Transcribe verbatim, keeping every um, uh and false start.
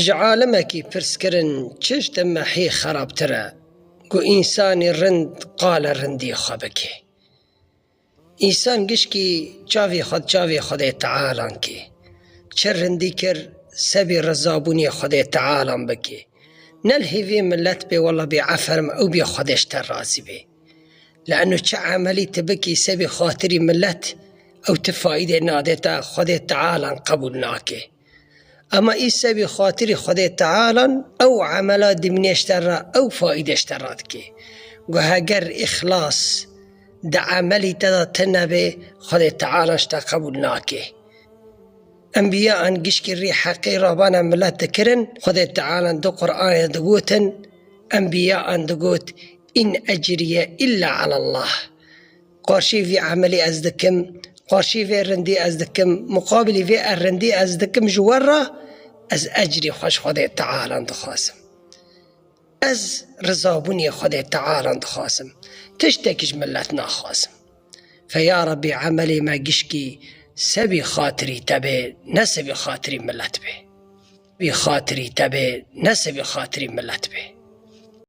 Ji alimekî pirs kirin, çi ji te mehî xerabtir e, ku însanî rind qala rindî xwe bike. Însan gişkî çavê xwe çavê Xwedê Tealan kê. Çi rindî kir, sebî rizabûnê Xwedê Tealan bike. Ne li hêvê milet bê, wela bê eferim ew bê Xwedê ji te razî bê. Li eno çi emelî tu bikî sebî xatirî milet, ew ti faîdê nade te, Xwedê Tealan qebûl nake. Ema î sebî xatirî Xwedê Tealan ew emela dimîne ji te re, ew faîde ji te re dike. Ku heger îxlas di emelî te de tune be, Xwedê Teala ji te qebûl nake. Enbiya an gişkî rî heqê rabana milet dikirin, Xwedê Teala di Qur'anê digotin, enbiya an digot, "În ecriye illa alallah." Qarşî vî emelî ez dikim, qarşî vê rindî ez dikim, muqabilî vê rindî ez dikim ji we re, ez ecrî xwe ji Xwedê Teala dixwazim. Ez rizabûnê Xwedê Teala dixwazim. Tiştekî ji milet naxwazim. Fe ya Rebî, emelê me gişkî sebî xatirî te bê, ne sebî xatirî milet bê. Bî xatirî te bê, ne sebî xatirî milet bê.